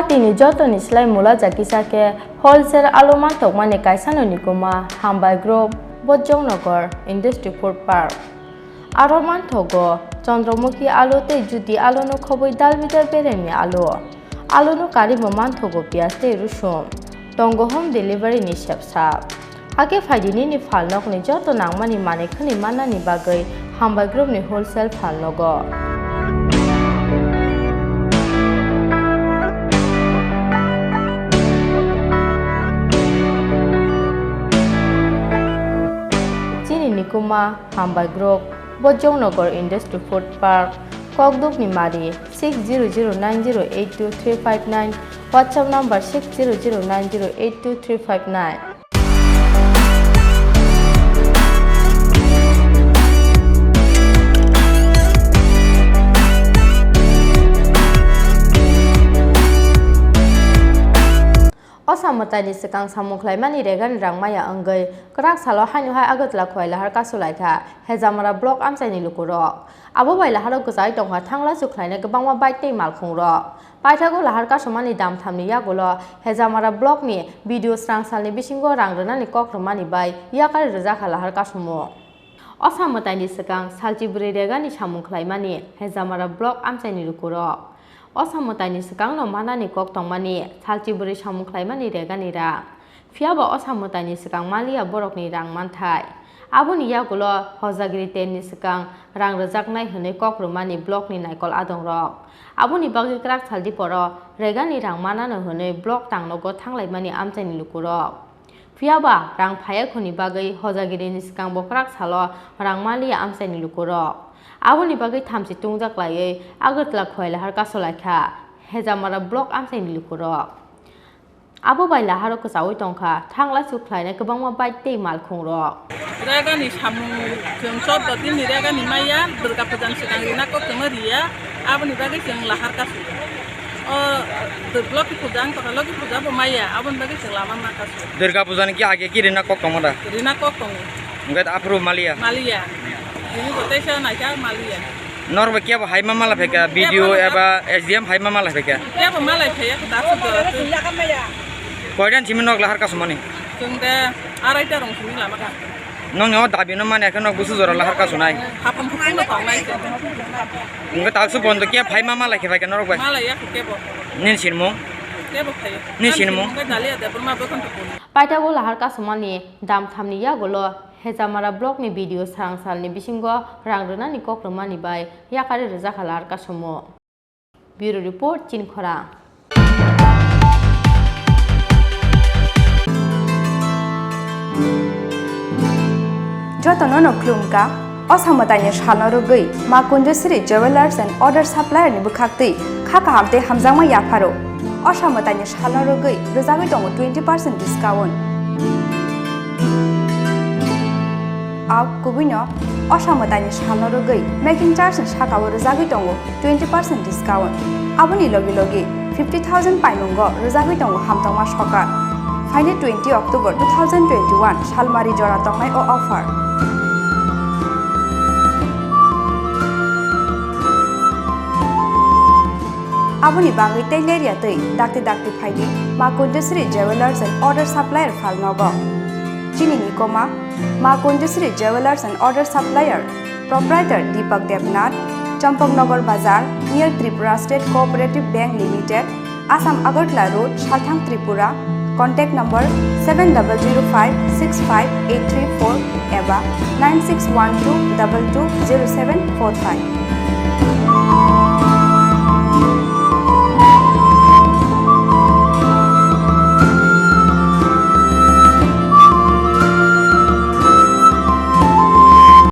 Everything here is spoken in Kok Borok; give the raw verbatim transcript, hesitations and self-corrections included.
Tini jotoni slai mula jakisa khe wholesale alu mantokmani kaisano nikuma Hambai Group, Bojongnagar Industry Food Park. Aro manthogo Chandramukhi alu tei Jyoti aluno khobwi dal bidal beremni alu. Aluno karwi bo manthogo piyaj tei rusum. Tongo home delivery ni sepsa. Hakhe phaidi nini phalnokni joto nangmani manwi khwnwi mannani bagwi Hambai Group ni wholesale phalnogo. Chini nikuma Hambai Group, Bojongnagar Industry Food Park, Kokdukni Mari, six zero zero nine zero eight two three five nine, WhatsApp number six zero zero nine zero eight two three five nine. Osa mwtaini swkang samung khlaimani regani rang maya wngwi kwrak salo haino hai Agartala Khowai lahar kasu lai kha Hejamara block amchaini lukurok. Abo bai laharo kwchai tongkha thangla chukhlainai kwbangma bike tei malkhungrok. Paithago lahar kasumani damthamni yagulo Hejamara blockni B D O srangsalni bisingo rang rwnani kok rwmani bai yakari rwjakha lahar kasumo. Osa mwtaini swkang salchi bwrwi regani samung khlaimani Hejamara block amchaini lukurok. Osa mwtaini swkangno manani kok tongmani salchi bwrwi samung khlaimani regani rang. Phiya ba osa mwtaini swkang maliya borokni rang manthai. Aboni yagulo hojagiri tenni swkang rang rwjaknai hwnwi kok rwmani blockni naikol adongrok. Aboni bagwi kwrak saldi poro regani rang manano hwnwi block tangnogo thanglaimani amchaini lukurok. Phiya ba rang phaiyakhoni bagwi hojagirini swkang bo kwrak salo rang maliya amchaini lukurok. Aboni bagwi thamchi tungjak laiwi Agartala Khowai lahar kasu lai kha Hejamara block amchaini lukurok. Abo bai laharo kwchaui tongkha thangla chukhlainai kwbangma bike tei malkhungrok. Regani samung chwng chwddo dinni regani maya, Durga Pujan swkang rina kok tongma riya, aboni bagwi chwng lahar kasu. O Loki Puja wng tongkha, Loki Puja bo maya, aboni bagwi chwng lama ma kasu. Durga Puja ni ki age ki rina kok tongma da? Rina kok tongo. Hwnkhe aphuru maliya? Maliya. Bini bo teisa naikha maliya. Norok bai kebo hai ma mala phaikha, B D O eba S D M hai ma mala phaikha? Kebo malai phaiya, dasu jora tu. Koidan simi nok lahar kasumani? Chwng de arai ta rong simi lama kha. Nokni o dabi no manya khe nok busu jora lahar kasunai? Hapang phukung no tongnai. Hwnkhe taksu bondo kebo hai ma mala khe phaikha norok bai? Malaiya kebo. Nini sinmung? Kebo phaiya. Nini sinmung? Hwnkhe Dalia Debbarma Bwkhang Tupuri. Paithago lahar kasumani damthamni yagulo Hejamara blockni B D O srangsalni bisingo rang rwnani kok rwmani bai yakari rwjakha lahar kasumo. Bureau Report, Chini Khorang. Jotono no khulumkha, Osa mwtaini salno rwgwi Ma Kunjasri Jewellers and Other Supplier ni bwkhaktwi kha kaham tei hamjakma yapharo. Osa mwtaini salno rwgwi rwjagwi tongo twenty percent discount. Au kubuino Osa mwtaini salno rwgwi making charge ni sakao rwjagwi tongo twenty percent discount. Aboni logi logi fifty thousand paimungo rwjagwi tongo hamtokma sokar. Phaini twenty October two thousand twenty-one salmari jora tongnai o offer. Aboni bagwi tei lerya twi dakti dakti phaidi Ma Kunjasri Jewellers and Other Supplier phalnogo. Chini nikoma Ma Kunjasri Jewellers and Other Supplier, Proprietor Deepak Debnath, Champaknagar Bazar, near Tripura State Cooperative Bank Limited, Assam Agartala Road, Salthang, Tripura. Contact number seven double zero five six five eight three four eba nine six one two double two zero seven four five.